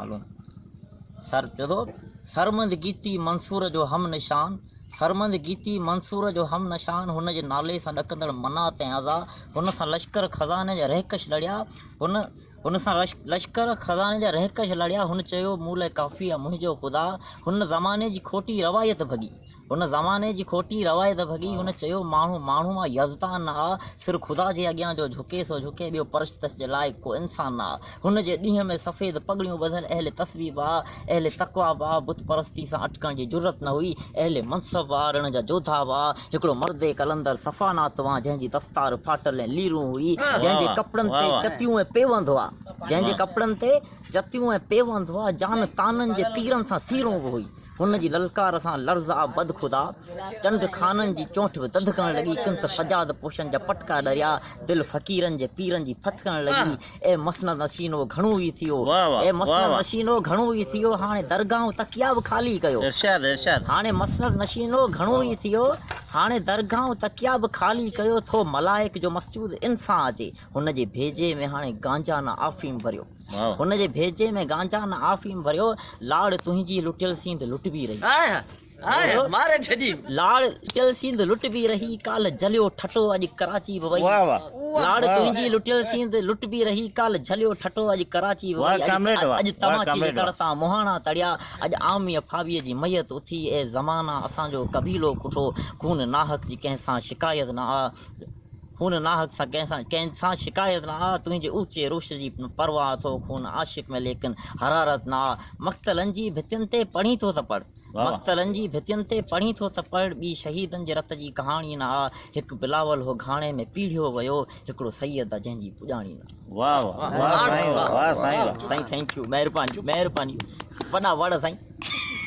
هلو سر چئي ٿو سرمد گيتي منصور جو هم نشان سرمد گيتي منصور جو هم نشان هن جي نالي سان ڏڪندڙ منات ۽ عزا هن سان لشڪر خزاني جا رهڪش لڙيا هن هن سان لشڪر خزاني جا رهڪش لڙيا هن چيو مون لاء ڪافي آ منهنجو خدا هن زماني جي کوٽي روايت ڀڳي هن زماني جي کوٽي روايت ڀڳي، هن چيو، ماڻهو ماڻهو آ، يزدان نه آ، سر خدا جي اڳيان جو جهڪي سو جهڪي، ٻيو پرستش جي لائق ڪو انسان نه آ. هن جي ڏينهن ۾ سفيد پڳڙيون ٻڌل اهل تسبيح به آ، اهل تقويٰ به آ، بت پرستي سان اٽڪڻ جي جرئت نه هئي، اهل منصب به آ، رڻ جا جوڌا به آ، هڪڙو مرد قلندر صفا ناتوان جنهن جي دستار ڦاٽل ۽ ليرون هئي، جنهن جي ڪپڙن تي چتيون ۽ پيوند هئا، جنهن جي ڪپڙن تي چتيون ۽ پيوند هئا، جان طعنن جي تيرن سان سيرون به هئي. هن جي للڪار سان لرز آ بد خدا، چنڊ خانن جي چونٺ به ڌڌڪڻ لڳي، ڪن ته سجاد پوشن جا پٽڪا ڏريا، دل فقيرن جي پيرن جي ڦٿڪڻ لڳي، اي مسند نشينو گهڻو ئي ٿيو، اي مسند نشينو گهڻو ئي ٿيو، هاڻي درگاهون تڪيا به خالي ڪيو. هاڻي مسند نشينو گهڻو ئي ٿيو، هاڻي درگاهون تڪيا به خالي ڪيو، ٿو ملائڪ جو مسجود انسان اچي، هن جي ڀيجي ۾ هاڻي گانجا نه آفيم ڀريو. هن جي ڀيجي ۾ گانجا نه آفيم ڀريو، لاڙ تنهنجي لٽيل سينڌ لٽبي رهي. لاڙ لٽيل سينڌ لٽبي رهي، ڪالهه جهليو ٺٽو اڄ ڪراچي به وئي. لاڙ تنهنجي لٽيل سينڌ لٽبي رهي، ڪالهه جهليو ٺٽو اڄ ڪراچي به وئي. اڄ تماچي جي تڙ تان مهاڻا تڙيا، اڄ عاميء ڦاويء جي ميت اٿي. اي زمانا اسان جو قبيلو ڪٺو، خون ناحق جي ڪنهن سان شڪايت نه آ. خون ناحق سان ڪنهن سان ڪنهن سان شڪايت نه آ تنهنجي اوچي روش جي پرواهه اٿو خون عاشق ۾ ليڪن حرارت نه آ مقتلن جي ڀتين تي پڙهين ٿو ته پڙهه مقتلن جي ڀتين تي پڙهين ٿو ته پڙهه ٻي شهيدن جي رت جي ڪهاڻي نه آ هڪ بلاول هو گهاڻي ۾ پيڙهيو ويو هڪڙو سيد آ جنهن جي پڄاڻي نه واهه واهه سائين واهه سائين واهه سائين thank you مهرباني مهرباني وڏا وڙ سائين.